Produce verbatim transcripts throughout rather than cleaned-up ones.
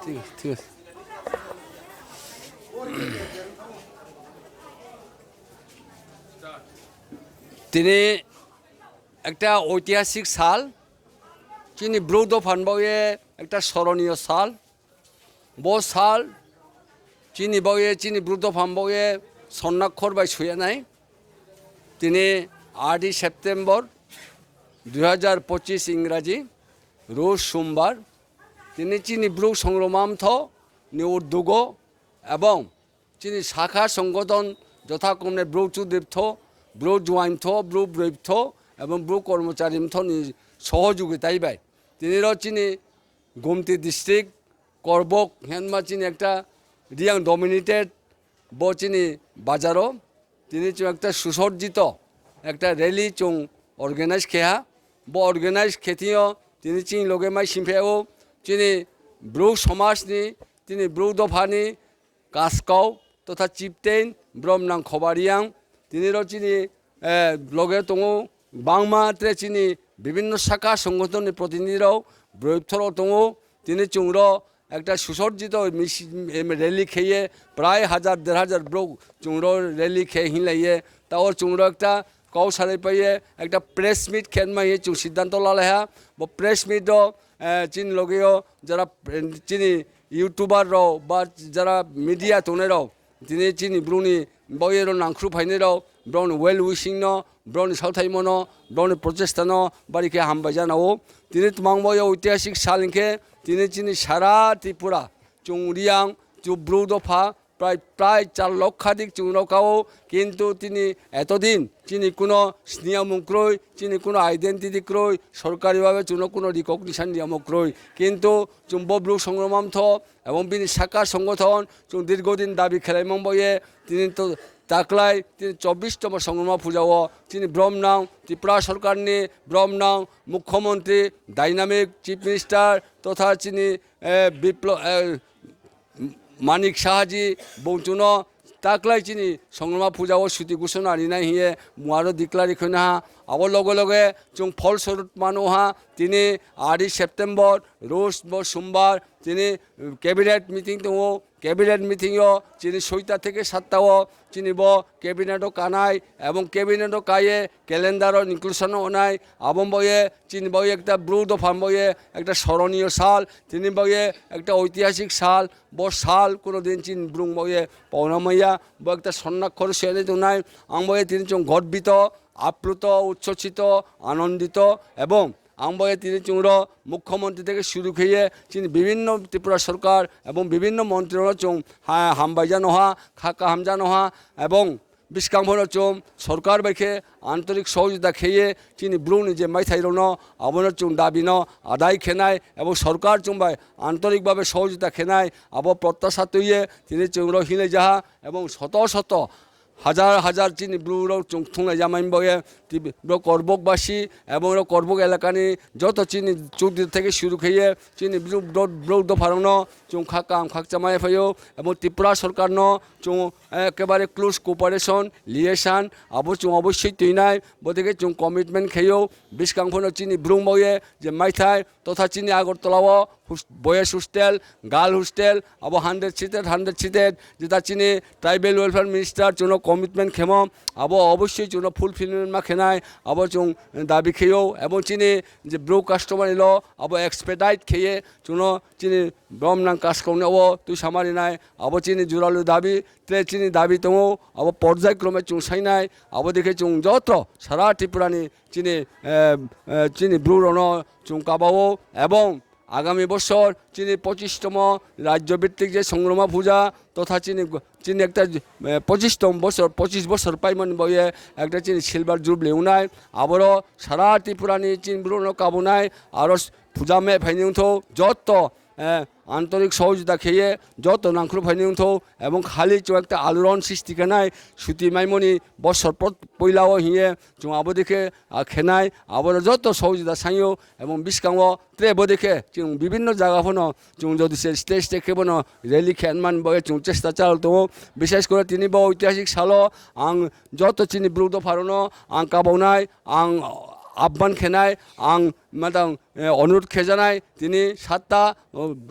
ঠিক আছে। Tini একটা ঐতিহাসিক সাল, chini Bru dopha ni baoh ye একটা স্মরণীয় সাল. Bo sal chini baoh ye, chini Bru dopha ni baoh ye sonnakkhor bai soi ya nai. Tini আটই September দুই হাজার পঁচিশ ইংরাজি, রোজ সোমবার. Tini chini Bru Songroma Mtho ni উদ্যোগ wo এবং chini শাখা সংগঠন যথাক্রমে Bru Chudri Mtho, Bru Juaing Mtho, Bru Broi Mtho এবং Bru কর্মচারী Mtho ni সহযোগিতায় bai tini ro chini Gumti district, Korbok hingma chini একটা Reang dominated bo chini bazar wo tini chung একটা সুসজ্জিত একটা rally chung organize khe ha. Bo organize khe thing yo tini chini loge mai singphi ou chini Bru সমাজ ni, tini Bru dopha ni kaskau totha chieftain Bromnang Khoba Reang, tini ro chini loge tong ou gbangma tre chini বিভিন্ন শাখা সংগঠন ni প্রতিনিধি rao, Broi Mtho rao tong ou. Tini chung ro একটা সুসজ্জিত মিছিল, rally khe ye প্রায় হাজার দেড় হাজার brouh chung ro rally khe hinglai ye, taoh chung ro একটা kau salaipai ye একটা press meet khe mai ye chung সিদ্ধান্ত lalai ha. Bo press meet wo chini loge yo যারা, chini YouTuber rao ba যারা media tongnai rao, tini chini Bru ni baoh ye ro nangkhruh phainai rao, brao ni well wishing no, brao ni saothaimo no, brao ni প্রচেষ্টা no bari khe hambai jana ou. Tini tmang bo ye ঐতিহাসিক sal hing khe tini chini সারা Tripura chung Reang, chung Bru dopha প্রায় চার লক্ষাধিক chung ro ka ou, কিন্তু tini এতদিন chini কোনো sini yamung kroi, chini কোনো identity kroi, সরকারিভাবে chung no কোনো recognition ri yamo kroi. কিন্তু chung bo Bru Songroma Mtho এবং bini শাখা সংগঠন chung দীর্ঘদিন দাবি khelai mang bo ye tini to taklai tini চব্বিশতম Songroma Puja wo chini Bromnang Tripura সরকার ni Bromnang মুখ্যমন্ত্রী, dynamic chief minister totha chini Biplob, Manik Saha ji, bung chung no taklai chini Songroma Puja wo suti ঘোষণা rinai hing ye mung aro declare khe na ha. Abo loge loge chung ফলস্বরূপ mano ha, tini আটই September, রোজ bo সোমবার, tini cabinet meeting tong ou. Cabinet meeting yo chini ছয়টা থেকে সাতটা wo chini bo cabinet wo kanai এবং cabinet wo ka ye calendar wo inclusion ong nai. Abo ni baoh ye chini baoh ye একটা Bru dopha ni baoh ye একটা স্মরণীয় সাল, tini baoh ye একটা ঐতিহাসিক সাল. Bo sal কোনো দিন chini Bru ni baoh ye pauna mai ya, bo একটা স্বর্ণাক্ষর soi ye nai tongnai. Ang bo ye tini chung গর্বিত, আপ্লুত, উচ্ছ্বসিত, আনন্দিত এবং ang bo ye tini chung ro মুখ্যমন্ত্রী থেকে শুরু khe ye chini বিভিন্ন Tripura সরকার এবং বিভিন্ন মন্ত্রী rao no chung hambai jano ha, kha kaham jano ha এবং buskang pho no chung সরকার bai khe আন্তরিক সহযোগিতা khe ye chini Bru ni je maithai rao no abo no chung দাবি no আদায় khe nai এবং সরকার chung bai আন্তরিকভাবে সহযোগিতা khe nai abo প্রত্যাশা tui ye tini chung ro hinglai ja ha এবং শত শত হাজার হাজার chini Bru rao chung thunglai ja mai bo ye, ro Korbok basi এবং ro Korbok এলাকা ni joto chini Chudri থেকে শুরু khe ye chini Bru, Bru dopha rao no chung kha kaham khakchangmai phai ou এবং Tripura সরকার no chung একেবারে close cooperation, liaison abo chung অবশ্যই tui nai, bodei khe chung commitment khe ou. Buskang pho no chini Bru ni baoh ye je maithai totha chini Agartala wo boys hostel, girl hostel abo hundred seated, hundred seated jeta chini tribal welfare minister chung no commitment khemo, abo অবশ্যই chung no fulfillment ma khe nai abo chung দাবি khe ou. এবং chini je Bru customary law abo expedite khe ye chung no chini Bromnang kaskau ni wo tuisama ri nai abo chini জোরালো দাবি, tre chini দাবি tong ou abo পর্যায়ক্রমে chung sai nai. Abo dei khe chung joto সারা Tripura ni chini, chini Bru rao no chung kaba ou এবং আগামী বছর chini পঁচিশতম রাজ্যভিত্তিক যে সংগ্রামা পূজা তথা chini একটা পঁচিশতম বছর, পঁচিশ বছর paimo ni baoh ye একটা chini silver jubilee ong nai, aboro সারা Tripura ni chini Bru no kabo nai, aro পূজা meh phai ni ong thou joto আন্তরিক সহযোগিতা khe ye joto nangkhruh phai ni ong thou এবং খালি chung একটা আলোড়ন সৃষ্টি khe nai, suti maimo ni বছর poila wo hing ye chung abo dei khe khe nai, aboro joto সহযোগিতা saing ou এবং buskang wo tre bodei khe chung বিভিন্ন জায়গা pho no chung jodi se state state khe bo no rally khe man bo ye chung চেষ্টা চালাও tong ou. বিশেষ করে tini bo ঐতিহাসিক sal wo ang joto chini Bru dopha rao no ang kaba nai, ang আহ্বান khe nai, ang matang, eh, onurod khe janai, tini সাতটা,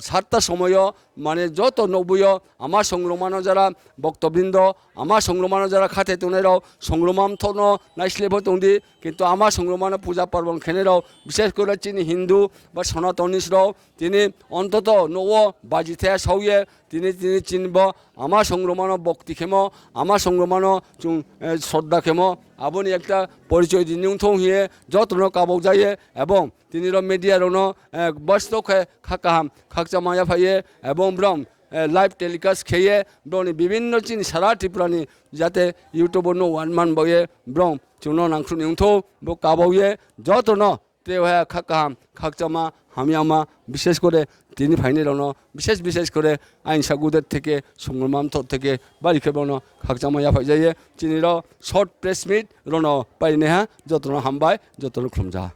সাতটা সময় yo, mane joto nouhboi yo ama songrongma no jara boktobrindo, ama songrongma no jara khathai tongnai rao, songrongma mthoh no naisleh pho tong di, kintu ama songrongma no puja parbon khenai rao, বিশেষ করে chini Hindu ba Sanatani rao, tini ontoto nouh wo baji thai sao ye, tini, tini chini bo ama songrongma no bokti khemo, ama songrongma no chung, eh, sroddha khemo, abo ni একটা পরিচয় di nung thou hing ye joto no kabau ja ye, এবং tini rao media rao no, eh, bosto khe kha kaham khakchangma yaphai ye, এবং brao, eh, live telecast khe ye, brao ni বিভিন্ন chini সারা Tripura ni jate YouTube wo no wan man bao ye, brao chung no nangkhruh ni ong thou, bo kabau ye, joto no tre ha kha kaham khakchangma hamyama, বিশেষ করে tini phainai rao no, বিশেষ, বিশেষ করে আইন সাগুদের থেকে, songrongma mthoh থেকে, bari khe brao no khakchangma yaphai ja ye, chini rao short press meet rao no painaiha, joto no hambai, joto no khlum ja ha.